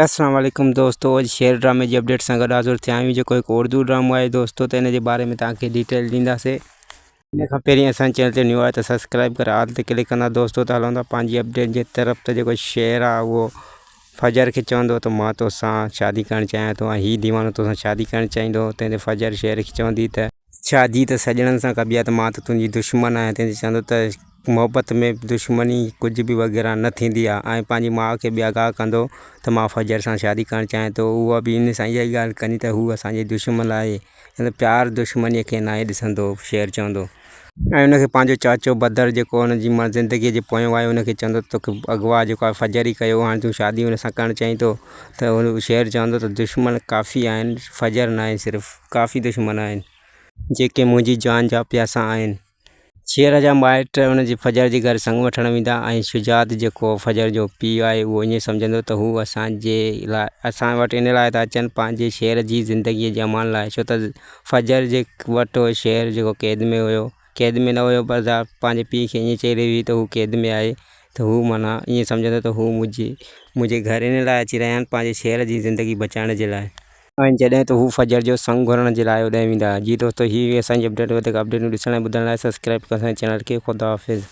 اسلام عليڪم دوستو اڄ شير ڊرامي جي اپڊيٽ سان گڏ حاضر ٿيا آهيون جيڪو هڪ اردو ڊرامو آهي دوستو ته ان جي باري ۾ توهان کي ڊيٽيل ڏينداسي ان کان پهرين اسان چينل تي نيو آهي ته سبسڪرائب ڪري آل تي ڪلڪ ڪندا دوستو ته هلون ٿا پنهنجي اپڊيٽ جي طرف ته جيڪو شير آهي اهو فجر کي چوندو ته مان توسان شادي ڪرڻ چاهيان ٿو ۽ هي ديوانو توسان شادي ڪرڻ چاهيندو تنهن تي فجر شير کي چوندي ته شادي ته سڄڻن سان ڪبي آهي ته مان ته تنهنجي دشمن آهيان تنهن تي چوندو ته محبت ۾ دشمني ڪجهه به وغيره نه ٿيندي آهي ۽ پنهنجي ماء کي به آگاهه ڪندو ته مان فجر سان شادي ڪرڻ چاهيان ٿو اها به ان سان اها ئي ڳالهه ڪندي ته هو اسان جي دشمن آهي يعني پيار دشمنيء کي ناهي ڏسندو شير چوندو. ۽ ان کي پنهنجو چاچو بدر جيڪو ان جي زندگيء جي پويون آهي ان کي چوندو ته توکي اغوا جيڪو آهي فجر ئي ڪيو هاڻي تون شادي ان سان ڪرڻ چاهين ٿو ته هو شير چوندو ته دشمن ڪافي آهن فجر ناهي صرف ڪافي دشمن آهن جيڪي منهنجي جان جا پياسا آهن. شير جا مائٽ ان جي فجر جي گهر سڱ وٺڻ ويندا ۽ شجاعت جيڪو فجر جو پيء آهي اهو ائين سمجهندو ته هو اسان جي لاء اسان وٽ ان لاء ٿا اچن پنهنجي شير جي زندگيء جي امان لاء ڇو ته فجر جي وٽ هو شير جيڪو قيد ۾ هيو قيد ۾ نه هيو پر پنهنجي پيء کي ائين چئي رهي هئي ته هو قيد ۾ آهي ته هو معنيٰ ائين سمجهندو ته هو منهنجي منهنجي گهر ان لاء اچي رهيا آهن پنهنجي شير جي زندگي بچائڻ جي لاء. ۽ جڏهن ته هو فجر جو سڱ گهرڻ جي لاء اوڏانهن ويندا. جي دوستو هي هئي اسان جي اپڊيٽ وڌيڪ اپڊيٽون ڏسڻ ۽ ٻڌڻ لاء سبسڪرائب ڪيو اسان جي چينل کي خدا حافظ.